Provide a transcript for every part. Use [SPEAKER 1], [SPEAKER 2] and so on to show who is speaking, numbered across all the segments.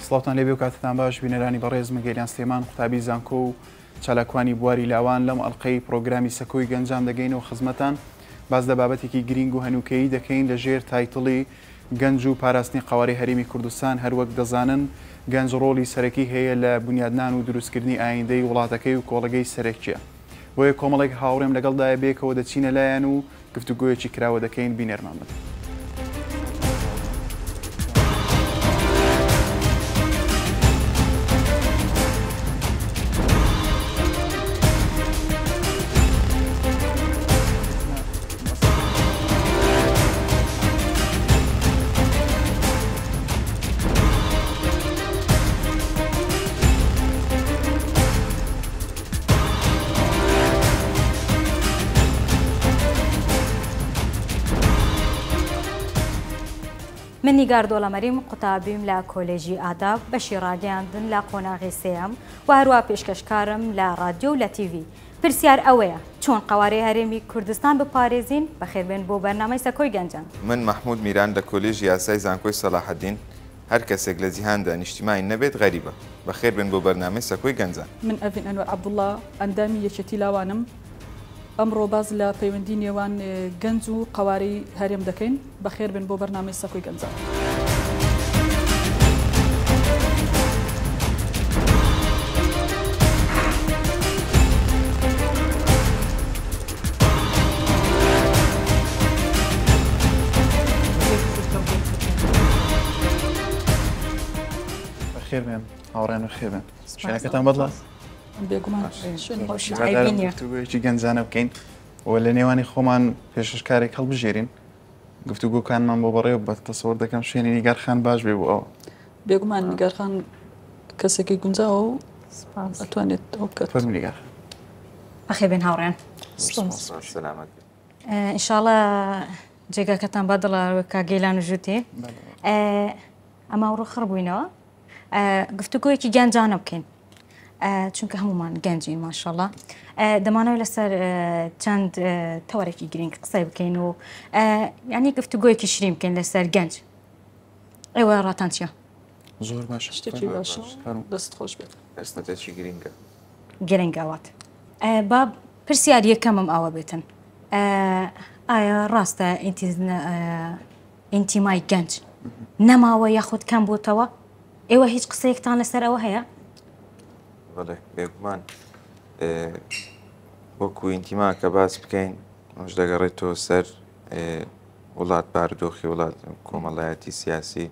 [SPEAKER 1] سڵاوتان لێبێ و کاتتان باش بینەرانی بەڕێز من گەیلان سلێمان قوتابی زانکۆ و چالاکوانی بواری لاوان لەم ئەڵقەی پڕۆگرامی سەکۆی گەنجان دەگەینەوە خزمەتان باس لە بابەتێکی گرینگ و هەنووکەیی دەکەین لە ژێر title ی گەنج و پاراستنی قەوارەی هەرێمی کوردستان هەروەک دەزانن گەنج ڕۆڵی سەرەکی هەیە لە بونیادنان و دروستکردنی ئایندەی وڵاتەکەی و کۆڵەگەی سەرەکیە بۆیە کۆمەڵێک هاوڕێم لەگەڵدایە بێکەوە دەچینە لایان و گفتوگۆیەکی کراوە دەکەین بینەرمان بن.
[SPEAKER 2] من نیگار دۆڵەمەریم قوتابیم لە کۆلێژی ئاداب بەشی ڕاگەیاندن لە قۆناغی سێیەم و هەروە پێشکەشکارم لە ڕادیۆ و لە تیڤی. پرسیار ئەوەیە چۆن قەوارەی هەرێمی کوردستان بپارێزین؟ بەخێربێن بۆ بەرنامەی سەکۆی گەنجان.
[SPEAKER 3] من مەحمود میران لە کۆلێژی یاسای زانکۆی سەلاحەدین، هەر کەسێک لە جیهاندا نیشتیمانی نەبێت غەریبە. بەخێربێن بۆ بەرنامەی سەکۆی گەنجان.
[SPEAKER 4] من ئەڤین ئەنوەر عەبدوڵا ئەندامی یەکێتی لاوانم، ئەمڕۆ باس لە پەیوەندی نێوان گەنج و قەوارەی هەرێم دەکەین، بەخێربێن بۆ بەرنامەی سەکۆی گەنجان.
[SPEAKER 1] بەخێربێن هاوڕێن بەخێربێن شوێنەکەتان بەدڵە؟
[SPEAKER 4] بێگومان
[SPEAKER 1] گفتوگۆیەکی گەنجانە بکەین و لە نێوانی خۆمان پێشکەشکارێک هەڵبژێرین گفتوگۆکانمان بۆ بەڕێوە بە تەسەوەر دەکەم شوێنی نیگار خان باش بێ بۆ ئەوە.
[SPEAKER 4] بێگومان نیگار خان کەسێکی گونجاوە و ئەتوانێت ئەو بکات.
[SPEAKER 1] فەرموو نیگار خان.
[SPEAKER 2] بەخێر بێن هاوڕێیان.
[SPEAKER 3] سپاس. سەلامەت بن.
[SPEAKER 2] ئینشاڵا جێگاکەتان بە دڵە کاک گەیلان و ژووتی. ئەمە ئەوڕۆ خڕ بووینەوە گفتوگۆیەکی گەنجانە بکەین. چونکە هەمومان گەنجین ماشەڵا دەمانەوە لەسەر چەند تەوەرێکی گرنگ قسەی بکەین و ینی گفتوگۆیەکی شرین بکەین لەسەر گەنج ئێوە ڕاتان چییە؟
[SPEAKER 1] زۆر باش
[SPEAKER 4] شتێکی باشە دەست خۆش بێت
[SPEAKER 3] ئێستاتێکی گرنگە
[SPEAKER 2] گرنگەوات با پرسیار یەکەمم ئاوە بێتن ئایا ڕاستە ئینتیمای گەنج نەماوە یاخود کەم بووتەوە؟ ئێوە هیچ قسەیەکتان لەسەر ئەوە هەیە؟
[SPEAKER 3] بەڵێ بێگومان وەکو ئینتیما کە باس بکەین ئەوش دەگەڕێتەوە سەر وڵات بارودۆخی وڵات کۆمەڵایەتی سیاسی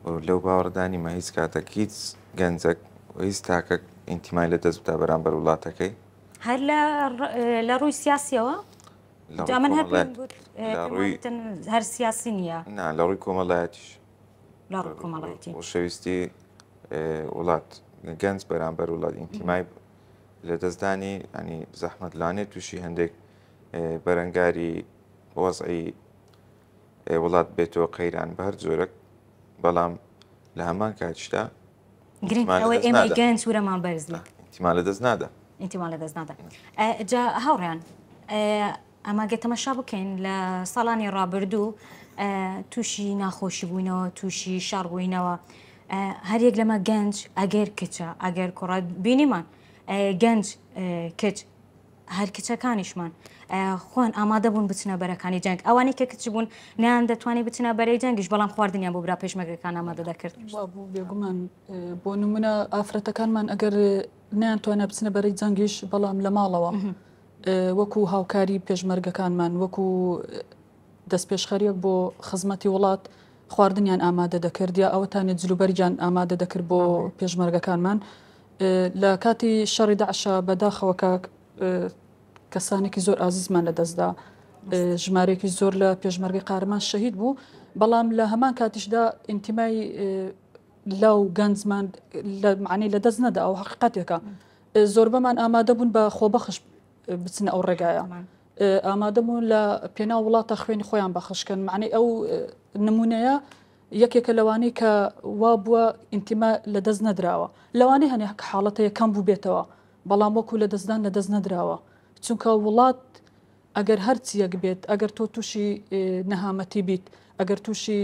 [SPEAKER 3] و لەو باوەڕدانیمە هیچ کاتێک هیچ گەنجەک و هیچ تاکەک ئینتیمای لە دەست بدا بەرامبەر وڵاتەکەی
[SPEAKER 2] هەر لە ڕووی سیاسیەوە جا من هەر پێم گوت هەر سیاسی نییە
[SPEAKER 3] نا لە ڕووی کۆمەڵایەتیش
[SPEAKER 2] لە ڕووی کۆمەڵایەتی
[SPEAKER 3] خۆشەویستی وڵات گەنج بەرامبەر وڵات ئینتیمای لە دەستدانی ئەنی زەحمەت لانێت تووشی هەندێک بەرەنگاری وەزعی وڵات بێتەوە قەیران بە هەر جۆرەك بەڵام لە هەمان کاتیشدا
[SPEAKER 2] گرنگ ئەوەی ئێمەی گەنج ورەمان بەرز بێت
[SPEAKER 3] ئینتیما لە دەست نادا
[SPEAKER 2] ئینتیما لە دەست نادا جا هاوڕێیان ئەمە گە تەمەشا بکەین لە ساڵانی ڕابردوو تووشی ناخۆشی بووینەوە تووشی شەڕ بووینەوە هەریەک لەمە گەنج ئەگەر کچە ئەگەر کوڕە بینیمان گەنج کچ هەر کچەکانیشمان خۆیان ئامادە بوون بچنە بەرەکانی جەنگ، ئەوانەی کە کچ بوون نەیان دەتوانی بچنە بەرەی جەنگیش بەڵام خواردنیان بۆ برا پێشمەرگەکان ئامادە دەکرد.
[SPEAKER 4] وابوو بێگومان بۆ نمونە ئافرەتەکانمان ئەگەر نەیانتوانە بچنە بەرەی جەنگیش بەڵام لە ماڵەوە وەکو هاوکاری پێشمەرگەکانمان وەکو دەستپێشخەریەک بۆ خزمەتی وڵات خواردنیان ئامادە دەکرد یا ئەوەتانێ جلوبەرگیان ئامادە دەکرد بۆ پێشمەرگەکانمان لە کاتی شەڕی داعشا بەداخەوە کە کەسانێکی زۆر ئازیزمان لە دەستدا ژمارەیەکی زۆر لە پێشمەرگەی قارەمان شەهید بوو بەڵام لە هەمان کاتیشدا ئینتیمای لاو گەنجمان لە معنی لە دەست نەدا ئەو حقیقەتێکە زۆربەمان ئامادە بوون بە خۆبەخش بچنە ئەو ڕێگایە ئامادە بوون لە پێناو وڵاتە خوێنی خۆیان بەخشکەن معنی ئەو نمونەیە یەکێکە لەوانەی کە وا بووە ئینتیما لە دەست نەدراوە. لەوانەیە هەنێک حاڵەت هەیە کەم بووبێتەوە، بەڵام وەکوو لە دەستدان لە دەست نەدراوە. چونکە وڵات ئەگەر هەر چییەک بێت، ئەگەر تۆ تووشی نەهامەتی بیت، ئەگەر تووشی.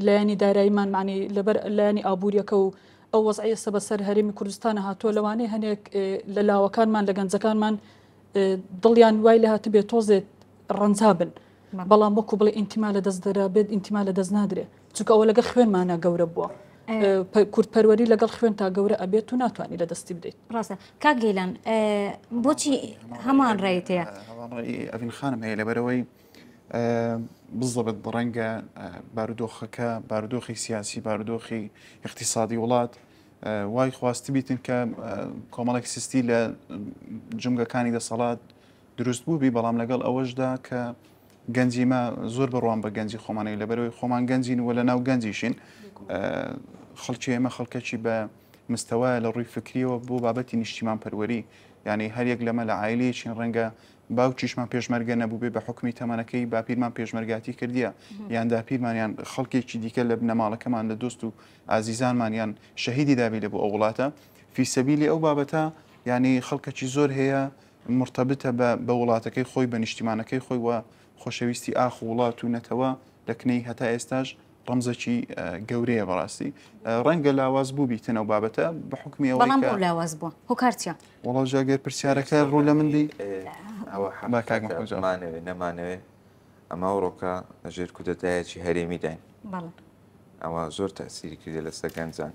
[SPEAKER 4] لایەنی داراییمان معنی لەبەر لایەنی ئابووریەکە و ئەو وەزعی ئێستا بەسەر هەرێمی کوردستانە هاتووە لەوانەیە هەنێک لە لاوەکانمان لە گەنجەکانمان دڵیان وای لە هاتبێت تۆزێت ڕەنجا بن بەڵام وەکو بڵێ ئینتیما لە دەست دەرابێت ئینتیما لە دەست نادرێ چونکە ئەوە لەگەڵ خوێنمانە گەورە بووە کورد پەروەری لەگەڵ خوێن تا گەورە ئەبێت و ناتوانانی لە دەستی بدەیت.
[SPEAKER 2] ڕاستە کاک گەیلان بۆچی هەمان ڕێیت هەیە؟
[SPEAKER 1] هەمان ڕێی ئەڤین خانم هەیە لەبەرەوەی بزەبت ڕەنگە بارودۆخەکە بارودۆخی سیاسی بارودۆخی اقتصادی وڵات وای خواستبیتن کە کۆمەڵێک سستی لە جمگەکانی دەسەڵات دروست بووبی بەڵام لەگەڵ ئەوەشدا کە گەنجی مە زۆر بڕوام بە گەنجی خۆمانەیە لەبەرەوەی خۆمان گەنجین و لە ناو گەنجیشین خەڵکی ئێمە خەڵکەکی بە مستەوایە لە ڕووی فکریەوە بۆ بابەتی نیشتیمان پەروەری یعنی هەریەک لەمە لە عایلەیەکین ڕەنگە باوکیشمان پێشمەرگە نەبوو بێ بە حکومی تەمەنەکەی باپیرمان پێشمەرگاتی کردیە یان داپیرمان یان خەڵکێکی دیکە لە بنەماڵەکەمان لە دۆست و ئازیزانمان یان شەهیدی دابی لە بۆ ئەو وڵاتە فیسەبیلی ئەو بابەتە یعنی خەڵکەکی زۆر هەیە مرتبتە بە بە وڵاتەکەی خۆی بە نیشتیمانەکەی خۆی و خۆشەویستی ئاخ و وڵات و نەتەوە لە کنەی هەتا ئێستاش ڕەمزێکی گەورەیە بەڕاستی ڕەنگە لاواز بوو بیتن ئەو بابەتە بە حکمی ئەوەی
[SPEAKER 2] بەڵام بۆ لاواز بووە هۆکار چیە؟
[SPEAKER 1] وەڵا جا گەر پرسیارەکە ڕوو لە من بی
[SPEAKER 3] ئەوە
[SPEAKER 1] با کاک
[SPEAKER 3] حەقیقەتە
[SPEAKER 1] مەحموود جواب.
[SPEAKER 3] بمانەوێ نەمانەوێ ئەمە ئەوڕۆکە لەژێر کودەتایەکی هەرێمیداین
[SPEAKER 2] بەڵێ.
[SPEAKER 3] ئەوە زۆر تەئسیری کردیە لەسەر گەنجان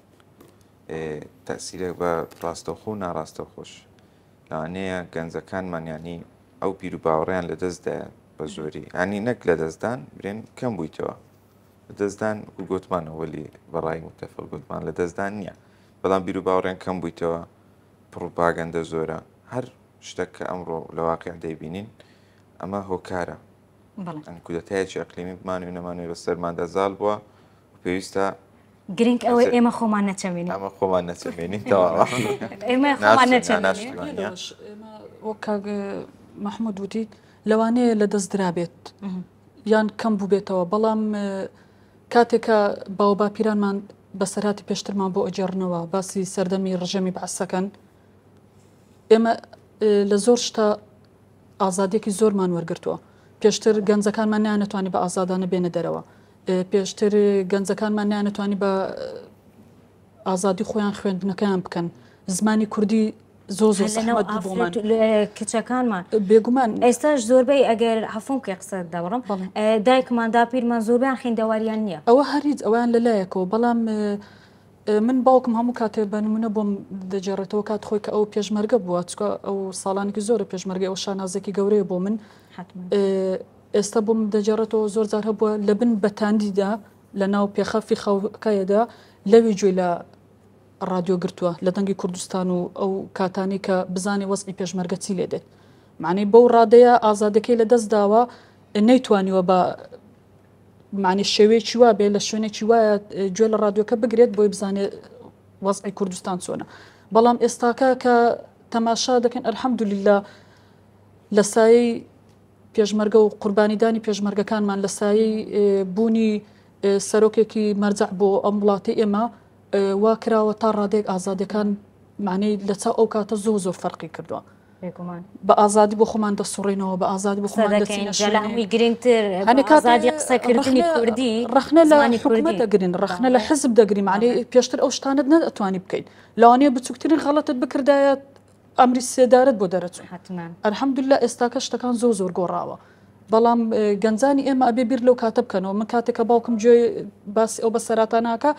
[SPEAKER 3] تەئسیرە بە ڕاستەوخۆ و ناڕاستەوخۆش لەوانەیە گەنجەکانمان یانی ئەو بیروباوەڕیان لەدەستدایە بە زۆری ینی نەک لەدەستدان برێن کەم بوویتەوە لەدەستدان وەکو گوتمان وەلی بەڕای متەفق گوتمان لەدەستدان نییە بەڵام بیروباوەڕیان کەم بوویتەوە پڕوپاگەندە زۆرە هەر شتێک کە ئەمڕۆ لە واقع دەیبینین ئەمە هۆکارە کودەتایەکی ئەقلیمی بمانوێ نەمانوێ بەسەرماندا زاڵ بووە پێویستە
[SPEAKER 2] گرنگ ئەوەی ئێمە خۆمان نەچەمێنین.
[SPEAKER 3] ئەمە خۆمان نەچەمێنین تەواوە.
[SPEAKER 2] ئێمە خۆمان نەچەمێنین.
[SPEAKER 4] ئێمە وەک کاک مەحمود وتی لەوانەیە لە دەست درابێت یان کەم بووبێتەوە بەڵام کاتێک کە باوباپیرانمان بەسەرهاتی پێشترمان بۆ ئەگێڕنەوە باسی سەردەمی ڕژێمی بەعسەکەن ئێمە لە زۆر شتە ئازادیەکی زۆرمان وەرگرتووە پێشتر گەنجەکانمان نانەتوانی بە ئازادانە بێنە دەرەوە پێشتر گەنجەکانمان نەیانەتوانی بە ئازادی خۆیان خوێندنەکەیان بکەن زمانی کوردی زۆر زۆر زەحمەت بوو بۆمان
[SPEAKER 2] کچەکانمان
[SPEAKER 4] بێگومان
[SPEAKER 2] ئێستاش زۆربەی ئەگەر عەفوم کەی قسە دەبڕم دایکمان داپیرمان زۆربیان خوێندەواریان نییە
[SPEAKER 4] ئەوە هەر هیچ ئەویان لەلایەکەوە بەڵام من باوکم هەموو کاتێ بە نمونە بۆم دەگێڕێتەوە کات خۆی کە ئەو پێشمەرگە بووە چکە ئەو ساڵانێکی زۆرە پێشمەرگە ئەو شانازێکی گەورەیە بۆ من ئێستا بۆم دەگێڕێتەوە زۆر جار هەبووە لە بن بەتاندیدا لە ناو پێخەفی خەوەکەیدا لەوی گوێی لە ڕادیۆ گرتووە لە دەنگی کوردستان و ئەو کاتانەی کە بزانێ وەزعی پێشمەرگە چی لێ دێت معنی بەو ڕادەیە ئازادەکەی لە دەست داوە نەیتوانیوە بە معنی شێوەیەکی وا بێ لە شوێنێکی وایە گوێ لە ڕادیۆکە بگرێت بۆی بزانێ وەزعی کوردستان چۆنە بەڵام ئێستاکە کە تەماشا دەکەن ئەلحەمدوللە لە سایەی پێشمەرگە و قوربانیدانی پێشمەرگەکانمان لە سایەی بوونی سەرۆکێکی مەرجەع بۆ ئەم وڵاتەی ئێمە وا کراوە تا ڕادەیەک ئازادیەکان معنی لە چاو ئەو کاتە زۆر زۆر فەرقی کردووە.
[SPEAKER 2] بێگومان.
[SPEAKER 4] بە ئازادی بۆ خۆمان دەسوڕینەوە بە ئازادی بۆ خۆمان دەچینە
[SPEAKER 2] شوێنێ. لە هەمووی گرنگتر ئازادی قسەکردنی کوردی
[SPEAKER 4] ڕەخنە لە حکومەت دەگرین ڕەخنە لە حزب دەگرین معنی پێشتر ئەو شتانەت نەتوانی بکەیت لەوانەیە بچووکترین غەڵەتت بکردایە ئەمری سێدارەت بۆ دەرەچوو.
[SPEAKER 2] حەتمەن.
[SPEAKER 4] الحمدللە ئێستاکە شتەکان زۆر زۆر گۆڕاوە بەڵام گەنجانی ئێمە ئەبێ بیر لەو کاتە بکەنەوە من کاتێک کە باوکم گوێ باسی ئەو بەسەراتانە ئەکا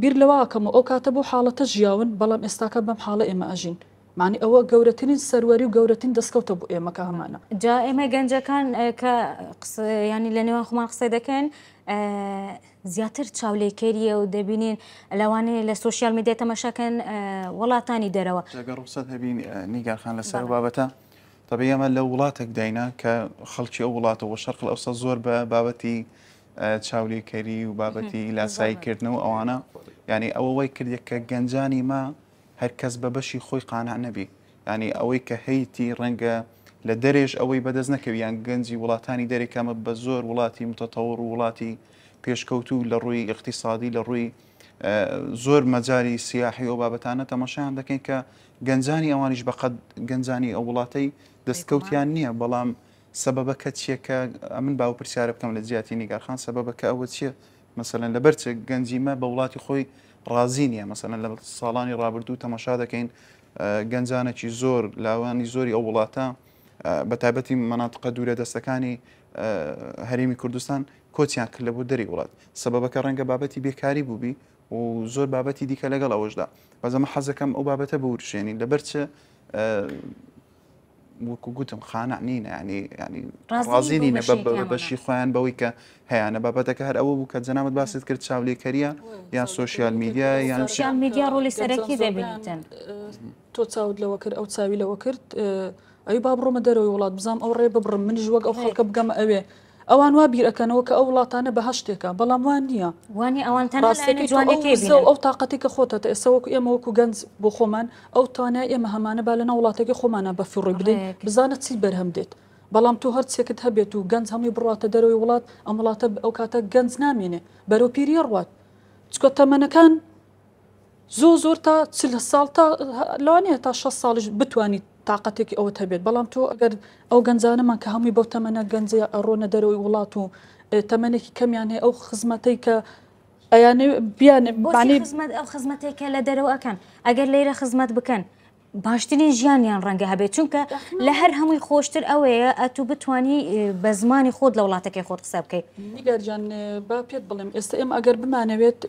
[SPEAKER 4] بیر لەوە ئەکەمەوە ئەو کاتە بەو حاڵەتە ژیاون بەڵام ئێستاکە بەم حاڵە ئێمە ئەژین مەعنی ئەوە گەورەترین سەروەری و گەورەترین دەستکەوتە بۆ ئێمە کە هەمانە.
[SPEAKER 2] جا ئێمە گەنجەکان کە ینی لە نێوان خۆمان قسە دەکەن زیاتر چاولێکەریە و دەبینین لەوانەیە لە سۆشیال میدیا تەماشاکەن وڵاتانی دەرەوە.
[SPEAKER 1] جا گەر ڕوخسەت هەبی نیگار خان لەسەر ئەو بابەتە تەبعی ئێمە لە وڵاتێک داینا کە خەڵکی ئەو وڵاتە و شەرق ئەوسەت زۆر بە بابەتی چاولێکەری و بابەتی لاساییکردنەوە ئەوانە یعنی ئەوە وای کردێک کە گەنجانی ما هەر کەس بە بەشی خۆی قانع نەبی یانی ئەوەی کە هەیتی ڕەنگە لە دەرێش ئەوەی بەدەست نەکەوی یان گەنجی وڵاتانی دەرێ کەمە بە زۆر وڵاتی متەتەوڕ و وڵاتی پێشکەوتوو لە ڕووی اقتصادی لە ڕووی زۆر مەجای سیاحی ئەو بابەتانە تەماشایان دەکەین کە گەنجانی ئەوانیش بەقەد گەنجانی ئەو وڵاتەی دەستکەوتیان نییە بەڵام سەبەبەکە چییە کە ئەمن باو پرسیارە بکەم لە جیاتی نیگارخان سەبەبەکە ئەوە چییە؟ مەسەلەن لەبەر چ گەنجی مە بە وڵاتی خۆی ڕازی نییە مەسەلەن لە ساڵانی ڕابردوو تەماشا دەکەین گەنجانێکی زۆر لاوانی زۆری ئەو وڵاتە بە تایبەتی مەناتقە دوورە دەستەکانی هەرێمی کوردستان کۆچیان کرد لە بۆ دەری وڵات سەبەبەکە ڕەنگە بابەتی بێکاری بووبی و زۆر بابەتی دیکە لەگەڵ ئەوەشدا بەس ئەمە حەزەکەم ئەو بابەتە بورژێنین لەبەر چ وەکو گوتم خانع نینە ینی ینی ڕازی نینە بە بەشی خۆیان بەوەی کە هەیەە بابەتەکە هەر ئەوە بوو کە جەنابەت باست کرد چاولێکەریە یان سوسیال میدیا یان
[SPEAKER 2] سوسیال میدیا ڕۆلی سەرەکی دەبینیتن
[SPEAKER 4] تۆ چاوت لەوە کرد ئەو چاوی لەوە کرد ئەی با بڕۆمە دەرەوەی وڵات بزانم ئەو ڕێ ببڕم منیش وەک ئەو خەڵکە بگەمە ئەوێ ئەوان وا بیر ئەکەنەوە کە ئەو وڵاتانە بەهەشتێکە بەڵام وا نییە
[SPEAKER 2] وانی ئەوان تەنها لایەنە
[SPEAKER 4] ڕاستەکەی تۆ ئەو
[SPEAKER 2] جوانەکەی
[SPEAKER 4] وزە و
[SPEAKER 2] بینن.
[SPEAKER 4] ئەو تاقەتەی کە خۆتە تە ئێستا وەکو ئێمە وەکو گەنج بۆ خۆمان ئەو توانای ئێمە هەمانە با لەناو وڵاتەکەی خۆمانا بەفیڕۆی بدەین
[SPEAKER 2] ڕێک.
[SPEAKER 4] بزانە چی بەرهەم دێت بەڵام تۆ هەر چێکت هەبێت و گەنج هەمووی بڕواتە دەرەوەی وڵات ئەم وڵاتە ئەو کاتە گەنج نامێنێ بەرەو پیری ئەڕوات چونکە تەمەنەکان زۆ زۆر تا چل ساڵ تا لەوانەیە تا 60 ساڵیش بتوانیت تااقەتێکی ئەوەت هەبێت بەڵام تۆ ئەگەر ئەو گەنجانەمان کە هەمووی بەو تەمەنە گەنجە ئەڕۆنە دەرەوەی وڵات و تەمەنێکی کەمیان هەیە ئەو خزمەتەی کە ئەیانێ بیان
[SPEAKER 2] بۆچی خزمەت ئەو خزمەتێک کە لە دەرەوە ئەکەن ئەگەر لێرە خزمەت بکەن باشترین ژیانیان ڕەنگە هەبێت چونکە لە هەر هەمووی خۆشتر ئەوەیە ئەتوو بتانی بە زمانی خۆت لە وڵاتەکەی خۆت قسە بکەیت.
[SPEAKER 4] نیگارجان با پێت بڵێم ئێستا ئێمە ئەگەر بمانەوێت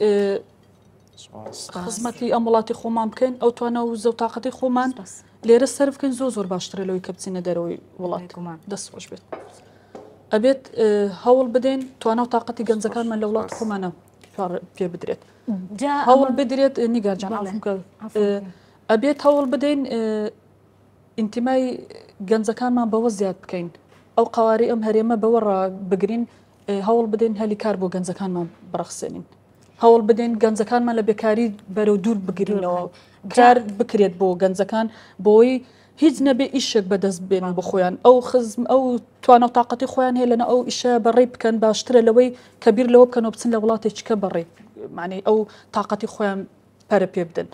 [SPEAKER 4] خزمەتی ئەم وڵاتی خۆمان بکەین ئەو توانا و وزە و تااقەتی خۆمان لێرە سەرف بکەین زۆر زۆر باشترە لەوەی کە بچینە دەرەوەی وڵات دەست خۆش بێت ئەبێت هەوڵ بدەین توانا و تااقەتی گەنجەکانمان لە وڵات خۆمانە پێ بدرێت هەوڵ بدرێت نیگارجان ئەبێت هەوڵ بدەین ئینتیمای گەنجەکانمان بەوە زیاد بکەین ئەو قواری ئەم هەرێمە بەوە ڕابگرین هەوڵ بدەین هەلی کار بۆ گەنجەکانمان بڕەخسێنین. هەوڵ بدەین گەنجەکانمان لە بێکاری بەرەو دوور بگرینەوە کار بکرێت بۆ گەنجەکان بۆی هیچ نەبێ ئیشێک بەدەست بێنن بۆ خۆیان ئەو خزم ئەو توانە و تااقەتی خۆیان هەیە لەنە ئەو ئیشە بەڕێ بکەن باشترە لەوەی کە بیر لەوە بکەن و بچن لە وڵاتێکی کە بەڕێ معنی ئەو تااقەتی خۆیان پەرە پێ بدەن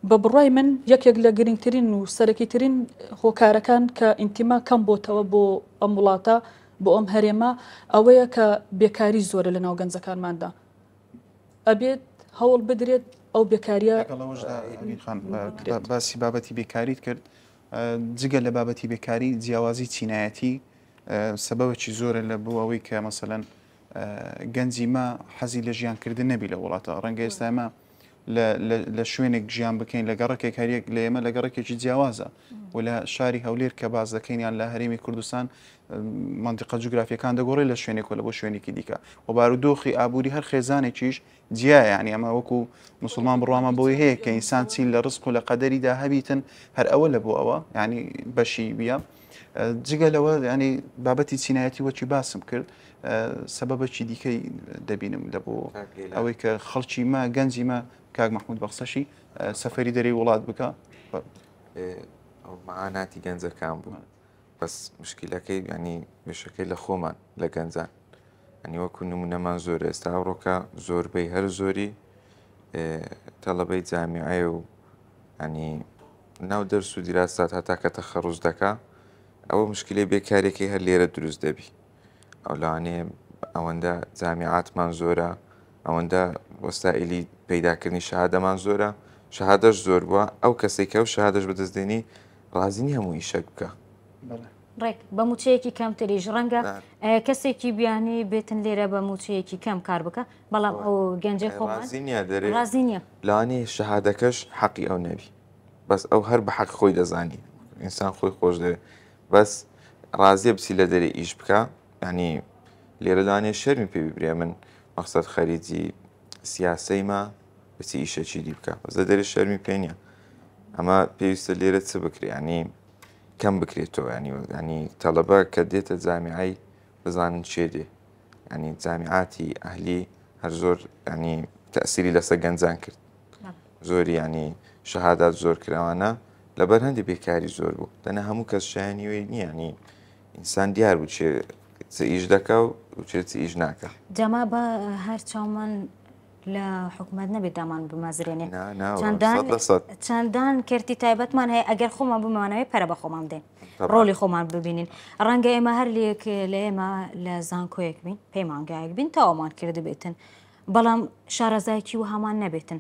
[SPEAKER 4] بە بڕای من یەکێک لە گرنگترین و سەرەکیترین هۆکارەکان کە ئینتیما کەم بۆتەوە بۆ ئەم وڵاتە بۆ ئەم هەرێمە ئەوەیە کە بێکاری زۆرە لە ناو گەنجەکانماندا ئەبێت هەوڵ بدرێت ئەو بێکاریە
[SPEAKER 1] باسی بابەتی بێکاریت کرد جگە لە بابەتی بێکاری جیاوازی چینایەتی سەبەبێکی زۆرە لە بۆ ئەوەی کە مەسەلەن گەنجی ما حەزی لە ژیانکردن نەبی لە وڵاتە ڕەنگە ئێستا ئێمە لە شوێنێک ژیان بکەین لە گەڕەکێک هەریەک لە ئێمە لە گەڕەکێکی جیاوازە و لە شاری هەولێر کە باز دەکەین یان لە هەرێمی کوردستان منتیقە جوگرافیەکان دەگۆڕێت لە شوێنێک و لە بۆ شوێنێکی دیکە و بارودۆخی ئابووری هەر خێزانێکیش جیایە یعنی ئەمە وەکو مسلمان بڕوامان بۆی هەیە کە ئینسان چی لە ڕزق و لە قەدەریدا هەبیتن هەر ئەوە لە بۆ ئەوە ینی بەشی بیە جگە لەوە ینی بابەتی چینایەتی وەکی باسم کرد سەبەبەکی دیکەی دەبینم لە بۆ ئەوەی کە خەڵکی مە گەنجی مە کاک مححمود بەخسەشی سەفەری دەری وڵات بکە
[SPEAKER 3] معاناتی گەنجەکان بوو بەس مشکلەکەی ینی مشەکەی لە خۆمان لە گەنجان ئەنی وەکو نمونەمان زۆر ئێستا ئەوڕۆکە زۆربەی هەر زۆری تەڵەبەی جامیعەیە و ئەنی ناو دەرس و دیراسات هەتا کە تەخەڕوز دەکا ئەوە مشکلەی بێکارێکی هەر لێرە دروست دەبی ئەو لەوانەیە ئەوەندە جامیعاتمان زۆرە ئەوەندە وەسائلی پەیداکردنی شەهادەمان زۆرە شەهادەش زۆر بووە ئەو کەسێک کە ئەو شەهادەش بەدەست دێنی ڕازی نییە هەموو ئیشێک بکە.
[SPEAKER 2] ڕێک بە مووچەیەکی کەمتریش ڕەنگە کەسێکی بیانی بێتن لێرە بە مووچەیەکی کەم کار بکە بەڵام ئەو گەنجەی خۆمان
[SPEAKER 3] ڕازی نییە دەرێ
[SPEAKER 2] ڕازی نییە.
[SPEAKER 3] لەوانەیە شەهادەکەش حەقی ئەو نەبی بەس ئەو هەر بە حەق خۆی دەزانی ئینسان خۆی خۆش دەوێ بەس ڕازیە بچی لە دەرێ ئیش بکە ینی لێرە لەوانەیە شەرمی پێ ببرێ من مەقسەد خەریجی سیاسەیمە بچی ئیشەکی دی بکە بەس لە دەرێ شەرمی پێ نییە ئەمە پێویستە لێرە چ بکرێ ینی کەم بکرێتەوە ینی ینی تەڵەبە کە دێتە جامیعەی بزانن چێ دێ ینی جامیعاتی ئەهلی هەر زۆر ینی تەسیری لەسەر گەنجان کرد زۆری ینی شەهادات زۆر کراوانە لەبەر هەندی بێکاری زۆر بوو دەنا هەموو کەس شایانی وی نییە ینی ئینسان دیار بوو چێ چ ئیش دەکا و چێ چ ئیش ناکە
[SPEAKER 2] جەما بە هەر چاومان لە حکومەت نەبێت دامان بمەزرێنێ چەندان کەرتی تایبەتمان هەیە ئەگەر خۆمان بمانەوەی پەرە بە خۆمان بدەین ڕۆلی خۆمان ببینین ڕەنگە ئێمە هەر لێک لە ئێمە لە زانکۆیەک بین پەیمانگایەک بین تەوامان کردبێتن. بەڵام شارەزایەکی وەهامان نەبێتن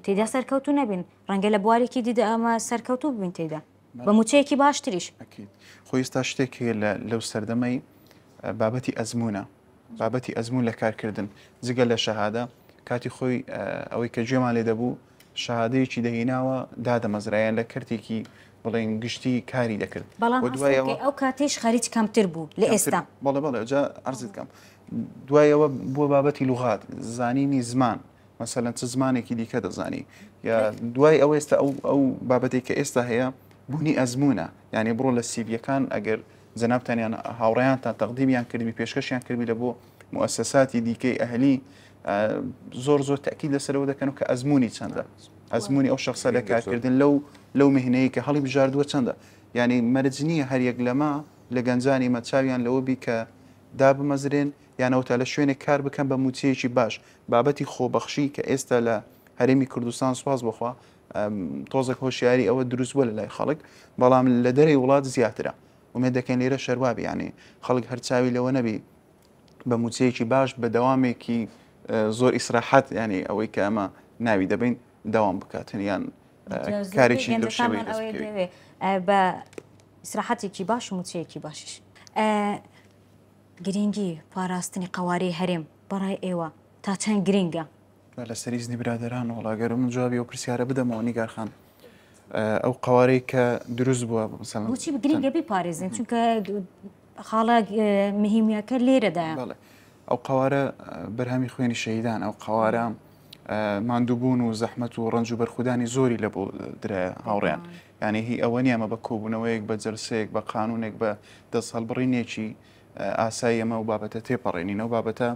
[SPEAKER 2] تێدا سەرکەوتوو نەبین ڕەنگە لە بوارێکی دیدا ئەمە سەرکەوتوو ببین تێدا بە موچەیەکی باشتریش.
[SPEAKER 1] ئەکید خۆ ئێستا شتێک هەیە لە لەو سەردەمەی بابەتی ئەزموونە بابەتی ئەزموون لە کارکردن جگە لە شەهادە کاتی خۆی ئەوەی کە گوێمان لێ دەبوو شەهادەیەکی دەهیناوە دادەمەزرایان لە کەرتێکی بڵێن گشتی کاری دەکرد
[SPEAKER 2] بەڵام دوای ئەو کاتیش خەریج کەمتر بوو لە ئێستا
[SPEAKER 1] بەڵێ بەڵێ جا عەرزت کەم دوای ئەوە بووە بابەتی لوغات زانینی زمان مەسەلەن چ زمانێکی دیکە دەزانی یا دوای ئەوە ئێستا ئەو ئەو بابەتێک کە ئێستا هەیە بوونی ئەزمونە یعنی بڕۆ لە سیڤیەکان ئەگەر جەنابتانیان هاوڕێیانتان تەقدیمیان کردبی پێشکەشیان کردبی لە بۆ موسساتی دیکەی ئەهلی زۆر زۆر تاکید لەسەرەوە دەکەن و کە ئەزمموی چەندە ئەزمموی ئەو شخصە لە کارکردن لەو لەو مهنەیە کە هەڵی بژاردووە چەندە یعنی مەرج نییە هەر یەک لەمە لە گەنجانی مە چاویان لەوە بی کە دابمەزرێن یان ئەوەتا لە شوێنێک کار بکەن بە مووچەیەکی باش، بابەتی خۆبەخشی کە ئێستا لە هەرێمی کوردستان سوپاس بۆ خوا تۆزێک هۆشیاری ئەوە دروست بووە لە لای خەڵک، بەڵام لە دەرەی وڵات زیاترە. ئومێد دەکەین لێرە شەروا بی یانی خەڵک هەر چاوی لەوە نەبی بە مووچەیەکی باش بە دەوامێکی زۆر ئیسراحەت یانی ئەوەی کە ئەمە ناوی دەبەین دەوام بکاتن یان کارێکی لەو شێوەیە دەست بکەوێت.
[SPEAKER 2] بە ئیسراحەتێکی باش و مووچەیەکی باشیش. گرینگی پاراستنی قەوارەی هەرێم بەڕای ئێوە تا چەند گرینگە؟
[SPEAKER 1] با لەسەر ئیزنی برادەران وەڵا گەر من جوابی ئەو پرسیارە بدەمەوە نیگار خان ئەو قەوارەی کە دروست بووە
[SPEAKER 2] مثلا بۆچی گرینگە بیپارێزین چونکە خاڵە مهمیەکە لێرەدایە.
[SPEAKER 1] بەڵێ ئەو قەوارە بەرهەمی خوێنی شەهیدان ئەو قەوارە ماندووبوون و زەحمەت و ڕەنج و بەرخودانی زۆری لە بۆ درایە هاوڕێیان یعنی هی ئەوە نییە ئەمە بە کۆبوونەوەیەک بە جەلسەیەک بە قانونێک بە دەست هەڵبڕینێکی ئاسایی ئەمە و بابەتە تێپەڕێنین ئەو بابەتە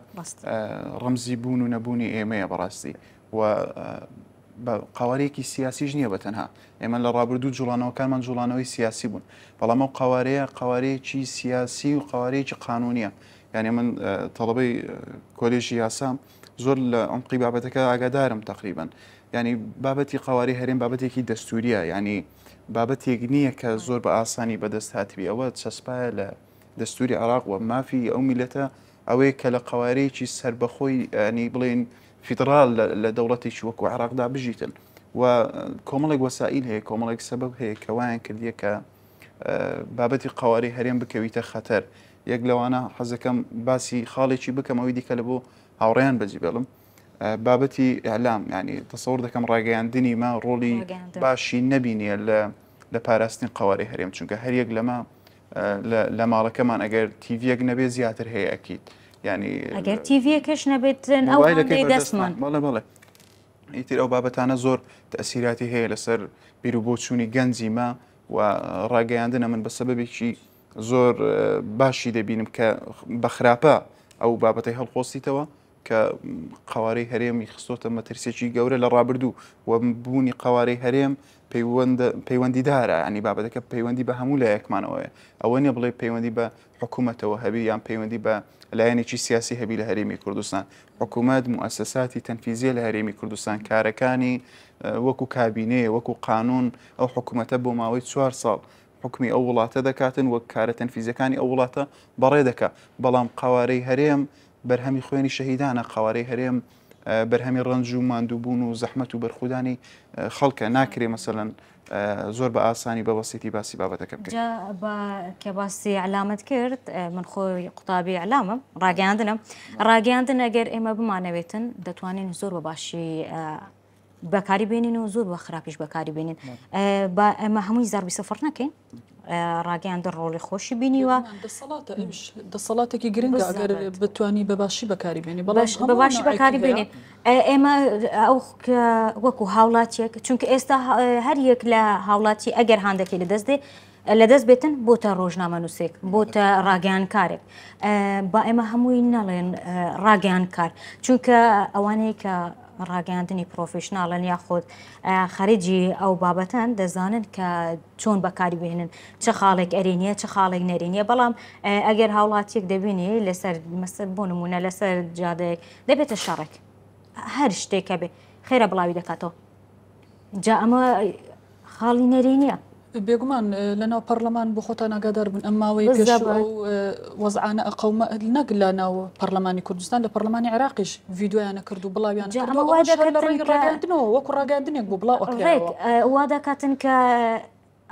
[SPEAKER 1] ڕەمزی بوون و نەبوونی ئێمەیە بەڕاستی و بە قوارەیەکی سیاسیش نییە بە تەنها ئێمە لە ڕابردوو جوڵانەوەکانمان جوڵانەوەی سیاسی بوون بەڵام ئەو قوارەیە قوارەیەکی سیاسی و قوارەیەکی قانونیە یعنی من تەڵەبەی کۆلێژی یاسام زۆر لە عمقی بابەتەکە ئاگادارم تقریبا ینی بابەتی قواری هەرێم بابەتێکی دەستوریە ینی بابەتێک نییە کە زۆر بە ئاسانی بەدەست هاتبی ئەوە چەسپایە لە دەستوری عێراق و مافی ئەو میلەتە ئەوەیە کە لە قوارەیەکی سربەخۆی ینی بڵێن فیدرال لە دەوڵەتێکی وەکو عێراقدا بژیتن و کۆمەڵێک وەسائیل هەیە کۆمەڵێک سەبەب هەیە کە وایان کردیە کە بابەتی قوارەی هەرێم بکەویتە خەتەر یەک لەوانە حەزەکەم باسی خاڵێکی بکەم ئەوی دیکە لە بۆ هاوڕێیان بەجی بێڵم بابەتی ئیعلام ینی تەسەور دەکەم ڕاگەیاندنی ما ڕۆڵی باشی نەبینیە لە لە پاراستنی قوارەی هەرێم چونکە هەریەک لەمە لە ماڵەکەمان ئەگەر تیڤیەک نەبێ زیاتر هەیە ئەکیت
[SPEAKER 2] ینی ئەگەر تیڤیەکەش نەبێت ئەو دەستمان
[SPEAKER 1] بەڵێ بەڵێ ئیتر ئەو بابەتانە زۆر تەسیراتی هەیە لەسەر بیر و بۆچوونی گەنجی ما و ڕاگەیاندنە من بە سەبەبێکی زۆر باشی دەبینم کە بە خراپە ئەو بابەتەی هەڵقۆستیتەوە کە قوارەی هەرێمی خستۆتە مەترسێکی گەورە لە ڕابردوو و بوونی قوارەی هەرێم پەیوەندیدارە ینی بابەتەکە پەیوەندی بە هەموو لایەکمانەوەیە ئەوە نیە بڵێ پەیوەندی بە حکوومەتەوە هەبی یان پەیوەندی بە لایەنێکی سیاسی هەبی لە هەرێمی کوردستان حکوومەت موسساتی تەنفیزیە لە هەرێمی کوردستان کارەکانی وەکو کابینەیە وەکو قانون ئەو حکوومەتە بۆ ماوەی چوار ساڵ حوکمی ئەو وڵاتە دەکاتن وەک کارە تەنفیزیەکانی ئەو وڵاتە بەڕێ دەکا بەڵام قەوارەی هەرێم بەرهەمی خوێنی شەهیدانە قەوارەی هەرێم بەرهەمی ڕەنج و ماندووبوون و زەحمەت و بەرخودانی خەڵکە ناکرێ مەسەلەن زۆر بە ئاسانی بە بەسیتی باسی بابەتەکە بکەین.
[SPEAKER 2] جا بە کە باسی ئیعلامت کرد من خۆی قوتابی ئیعلامم ڕاگەیاندنم ڕاگەیاندن ئەگەر ئێمە بمانەوێتن دەتوانین زۆر بە باشی بەکاری بێنین و زۆر بە خراپیش بەکاری بێنین با ئەمە هەمووی زەربی سفر نەکەین ڕاگەیاندن ڕۆڵی خۆشی بینیوە
[SPEAKER 4] دەسەڵاتە ئەویش دەسەڵاتێکی گرنگە ئەگەر بتانی بە باشی بەکاری بێنی
[SPEAKER 2] بەڵام بە باشی بەکاری بێنێت ئێمە ئەو وەکو هاوڵاتیەک چونکە ئێستا هەر یەک لە هاوڵاتی ئەگەر هاندەکەی لە دەست دێ لەدەست بێتن بۆتە ڕۆژنامەنووسێک بۆتە ڕاگەیانکارێک با ئێمە هەمووی نەڵێن ڕاگەیانکار چونکە ئەوانەی کە ڕاگەیاندنی پرۆفیشناڵن یاخود خەریجی ئەو بابەتەن دەزانن کە چۆن بەکاری بهێنن چ خاڵێک ئەرێنیە چ خاڵێک نەرێنیە بەڵام ئەگەر هاوڵاتیەک دەبینی لەسەر مەسەر بۆ نمونە لەسەر جادەیەک دەبێتە شەڕێک هەر شتێکە بێ خێرا بڵاوی دەکاتەوە جا ئەمە خاڵی نەرێنیە.
[SPEAKER 4] بێگومان لەناو پەڕلەمان بۆ خۆتان ئاگادار بوون ئەم ماوەی پێشوو ئەو وەزعانە ئەقەومە نەک لە ناو پەڕلەمانی کوردستان لە پەڕلەمانی عێراقیش ڤیدیۆیانە کرد و بڵاویان
[SPEAKER 2] جا ئەمە وا
[SPEAKER 4] لە
[SPEAKER 2] دەکاتن
[SPEAKER 4] ڕێی
[SPEAKER 2] کە
[SPEAKER 4] ڕاگەیاندنەوە وەکو ڕاگەیاندنێک بوو بڵاو
[SPEAKER 2] ڕێک
[SPEAKER 4] ئەکرایەوە.
[SPEAKER 2] وا دەکاتن کە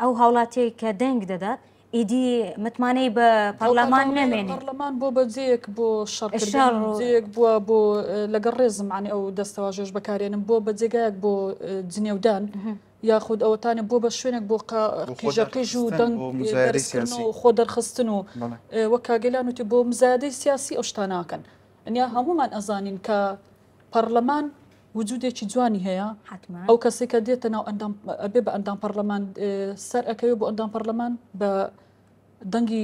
[SPEAKER 2] ئەو هاوڵاتیەی کە دەنگ دەدات ئیدی متمانەی بە
[SPEAKER 4] ئەو کاتە
[SPEAKER 2] پەڕلەمان
[SPEAKER 4] ئەڵێ
[SPEAKER 2] نەمێنێ.
[SPEAKER 4] پەڕلەمان بۆ بە جێیەک بۆ شەڕکردن
[SPEAKER 2] شەڕ و
[SPEAKER 4] جێیەک بووە بۆ لەگەڵ ڕێزم عەنی ئەو دەستەواژەش بەکارێنم بۆ بە جێگایەک بۆ جنێودان یاخود ئەوەتانێ بۆ بە شوێنێک بۆ
[SPEAKER 1] بۆ خۆ
[SPEAKER 4] قیژە قیژ و
[SPEAKER 1] دەرخستن
[SPEAKER 4] دەنگ
[SPEAKER 1] بۆ مزایدەی
[SPEAKER 4] بەرزکردن
[SPEAKER 1] سیاسی
[SPEAKER 4] و خۆ دەرخستن و
[SPEAKER 1] بەڵێ.
[SPEAKER 4] وەک کاک گەلان وتی بۆ مزایدەی سیاسی ئەو شتانە ئەکەن ئەنیا هەموومان ئەزانین کە پەڕلەمان وجودێکی جوانی هەیە
[SPEAKER 2] حەتمەن.
[SPEAKER 4] ئەو کەسێک کە دێتە ناو ئەندام ئەبێ بە ئەندام پەڕلەمان سەر ئەکەوێ بۆ ئەندام پەڕلەمان بە دەنگی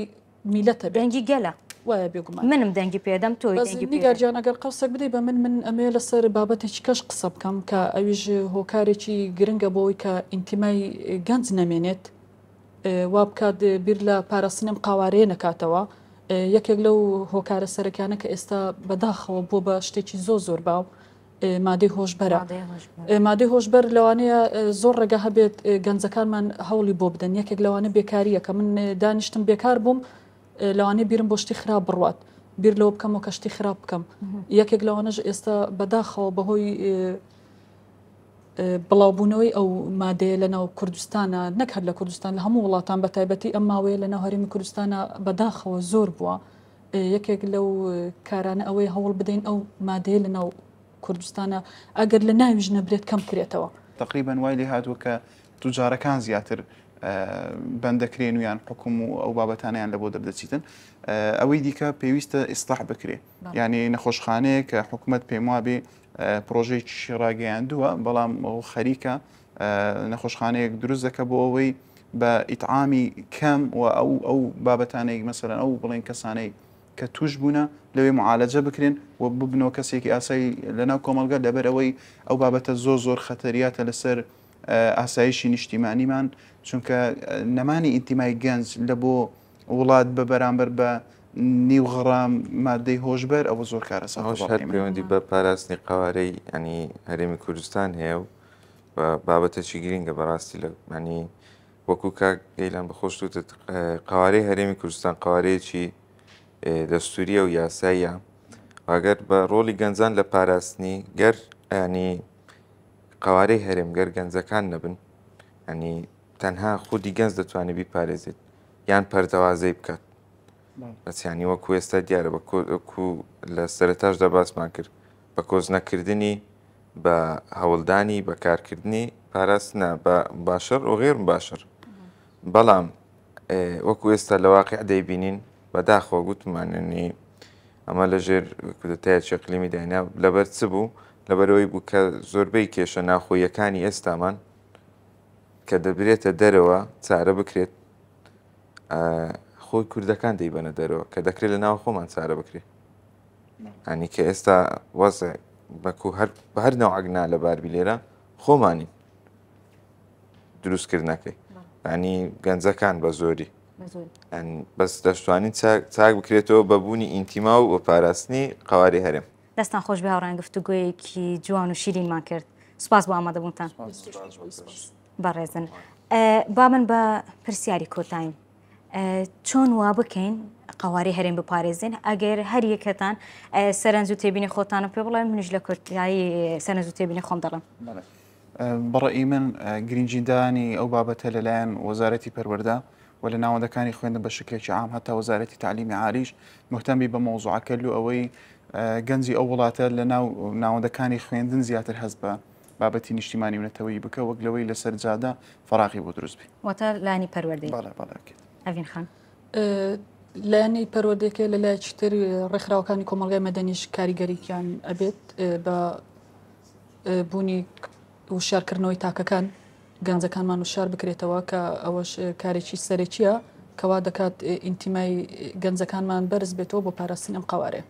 [SPEAKER 4] میلەتە بێت.
[SPEAKER 2] دەنگی گەلە.
[SPEAKER 4] وایە بێگومان.
[SPEAKER 2] منم دەنگی پێدەم تۆی
[SPEAKER 4] بەس
[SPEAKER 2] دەنگی
[SPEAKER 4] نیگار
[SPEAKER 2] پێدەی.
[SPEAKER 4] گیان ئەگەر قەوسێک بدەی بە من من ئەمەوێ لەسەر بابەتێکی کەش قسە بکەم کە ئەویش هۆکارێکی گرنگە بۆ ئەوەی کە ئینتیمای گەنج نەمێنێت وا بکات بیر لە پاراستنی ئەم قاوارەیە نەکاتەوە یەکێک لەو هۆکارە سەرەکیانە کە ئێستا بەداخەوە بووە بە شتێکی زۆر زۆر باو مادەی هۆشبەرە. مادەی هۆشبەر لەوانەیە زۆر ڕێگا هەبێت گەنجەکانمان هەوڵی بۆ بدەن یەکێک لەوانە بێکاریە کە من دانیشتم بێکار بووم لەوانەیە بیرم بۆ شتی خراپ بڕوات بیر لەوە بکەمەوە کە شتی خراپ بکەم یەکێک لەوانەش ئێستا بەداخەوە بەهۆی بڵاوبوونەوەی ئەو مادەیە لە ناو کوردستانە نەک هەر لە کوردستان لە هەموو وڵاتان بە تایبەتی ئەم ماوەیە لە ناو هەرێمی کوردستانە بەداخەوە زۆر بووە یەکێک لەو کارانە ئەوەیە هەوڵ بدەین ئەو مادەیە لە ناو کوردستانە ئەگەر لە ناویش نەبرێت کەم کرێتەوە.
[SPEAKER 1] تەقریبەن وای لێ هاتووە کە توجارەکان زیاتر بەند دەکرێن و یان حکوم و ئەو بابەتانەیان لە بۆ دەردەچیتن ئەوەی دیکە پێویستە ئیسلاح بکرێ یعنی نەخۆشخانەیە کە حکوومەت پێم وابێ پرۆژێکی ڕاگەیاندووە بەڵام خەریکە نەخۆشخانەیەک دروست دەکە بۆ ئەوەی بە ئیتعامی کەم و ئەو ئەو بابەتانەی مەسەلەن ئەو بڵێن کەسانەی کە توش بوونە لەوێ معالەجە بکرێن و ببنەوە کەسێکی ئاسایی لەناو کۆمەڵگە لەبەر ئەوەی ئەو بابەتە زۆر زۆر خەتەریاتە لەسەر ئاسایشی نیشتیمانیمان چونکە نەمانی ئینتیمای گەنج لە بۆ وڵات بە بەرامبەر بە نیو غڕام مادەی هۆشبەر ئەوە زۆر کارەساتە
[SPEAKER 3] ئەوەش هەر
[SPEAKER 1] بەڕای من.
[SPEAKER 3] پەیوەندی بە پاراستنی قەوارەی ینی هەرێمی کوردستان هەیە و و بابەتێکی گرینگە بەڕاستی لە ینی وەکو کاک گەیلان بە خۆشت وتت قەوارەی هەرێمی کوردستان قەوارەیەکی دەستوریە و یاساییە ئەگەر بە ڕۆڵی گەنجان لە پاراستنی گەر ینی قەوارەی هەرێم گەر گەنجەکان نەبن ینی تەنها خودی گەنج دەتوانێت بیپارێزێت یان پەرتەوازەی بکات بەس ینی وەکو ئێستا دیارە بە وەکو لە سەرتاشدا باسمان کرد بە کۆچ نەکردنی بە هەوڵدانی بە کارکردنی پاراستنە بە باشر و غێر مباشر بەڵام وەکو ئێستا لە واقع دەیبینین بەداخەوە گوتماننی ئەمە لە ژێر کودەتایەکی ئەقلیمی داینا لەبەر چ بوو لەبەرەوەی بوو کە زۆربەی کێشە ناخۆیەکانی ئێستامان کە دەبرێتە دەرەوە چارە بکرێت خۆی کوردەکان دەیبەنە دەرەوە کە دەکرێت لە ناو خۆمان چارە بکرێت ینی کە ئێستا وەزع بەکو هەر بە هەر نەوعەک نا لە باربی لێرە خۆمانی دروستکردنەکەی ینی گەنجەکان بە زۆری بەس دەشتوانین چاک بکرێتەوە بە بوونی ئینتیما و بە پاراستنی قواری هەرێم.
[SPEAKER 2] دەستان خۆش بێ هاوڕێیان گفتوگۆیەکی جوان و شیرینمان کرد سوپاس بۆ ئامادەبوونتان. بەڕێزن با من بە پرسیاری کۆتاییم چۆن وا بکەین قەوارەی هەرێم بپارێزین ئەگەر هەر یەکەتان سەرنج و تێبینی خۆتانم پێ بڵێن منیش لە کۆتایی سەرنج و تێبینی خۆم دەڵێم.
[SPEAKER 1] بەڕەئی من گرنگیدانی ئەو بابەتە لەلایەن وەزارەتی پەروەردە و لە ناوەندەکانی خوێندن بە شکلێکی عام هەتا وەزارەتی تەعلیمی عالیش مهتەم بی بە مەوزوعەکە لۆ ئەوەی گەنجی ئەو وڵاتە لە ناو ناوەندەکانی خوێندن زیاتر هەست بە بابەتی نیشتیمانی و نەتەوەیی بکە وەک لەوەی لەسەر جادە فەراغی بۆ دروست بی.
[SPEAKER 2] واتە لایەنی پەروەردەیی.
[SPEAKER 1] بەڵێ بەڵێ ئەکید.
[SPEAKER 2] ئەڤین خان.
[SPEAKER 4] لایەنی پەروەردەکە لە لایەکی تر ڕێکخراوەکانی کۆمەڵگای مەدەنیش کاریگەرییان ئەبێت بە بوونی وشیارکردنەوەی تاکەکان گەنجەکانمان وشار بکرێتەوە کە ئەوەش کارێکی سەرەکیە کەوا دەکات ئینتیمای گەنجەکانمان بەرز بێتەوە بۆ پاراستنی ئەم قەوارەیە.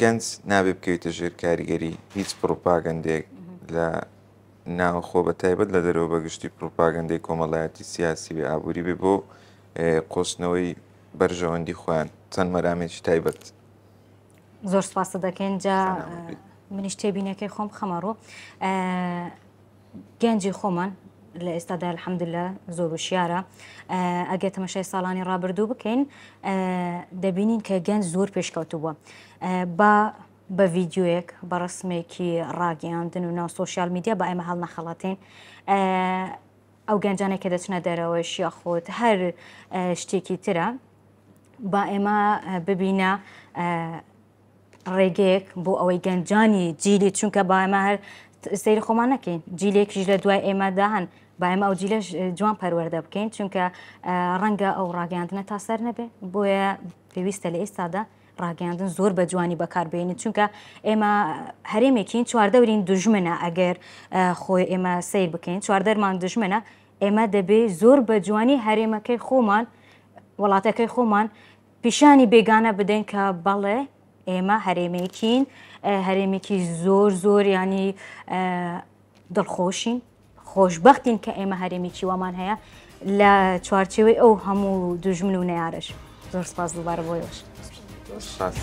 [SPEAKER 3] گەنج نابێ بکەویتە ژێر کاریگەری هیچ پڕوپاگەندێک لە ناوخۆ بە تایبەت لە دەرەوە بە گشتی پڕوپاگەندەی کۆمەڵایەتی سیاسی بێ ئابووری بێ بۆ قۆستنەوەی بەرژەوەندی خۆیان چەند مەرامێکی تایبەت.
[SPEAKER 2] زۆر سپاست دەکەین جا منیش تێبینەکەی خۆم بخەمە ڕوو گەنجی خۆمان. لە ئێستادا الحمدللە زۆر وشیارە ئەگەر تەمەشای ساڵانی ڕابردوو بکەین دەبینین کە گەنج زۆر پێشکەوتوو بووە با بە ڤیدیۆیەک بە ڕسمێکی ڕاگەیاندن و ناو سۆشیال میدیا با ئێمە هەڵنەخەڵەتین ئەو گەنجانێک کە دەچنە دەرەوەش یاخود هەر شتێکی ترە با ئێمە ببینە ڕێگەیەک بۆ ئەوەی گەنجانی جیلی چونکە با ئێمە هەر سەیری خۆمان نەکەین جیلێکیش لە دوای ئێمەدا هەن با ئێمە ئەو جیلەش جوان پەروەردە بکەین چونکە ڕەنگە ئەو ڕاگەیاندنە تا سەر نەبێ بۆیە پێویستە لە ئێستادا ڕاگەیاندن زۆر بە جوانی بەکاربێنین چونکە ئێمە هەرێمێکین چواردەورین دژمنە ئەگەر خۆی ئێمە سیر بکەین چواردەرمان دژمنە ئێمە دەبێ زۆر بە جوانی هەرێمەکەی خۆمان وڵاتەکەی خۆمان پیشانی بێگانە بدەین کە بەڵێ ئێمە هەرێمێکین هەرێمێکی زۆر زۆر ینی دڵخۆشین خۆشببختین کە ئێمە هەرێمێکی وامان هەیە لە چوارچێوەی ئەو هەموو دوژمن و نەیارش زۆر سپاس دووبارە بۆیەوەش.
[SPEAKER 3] سپاس.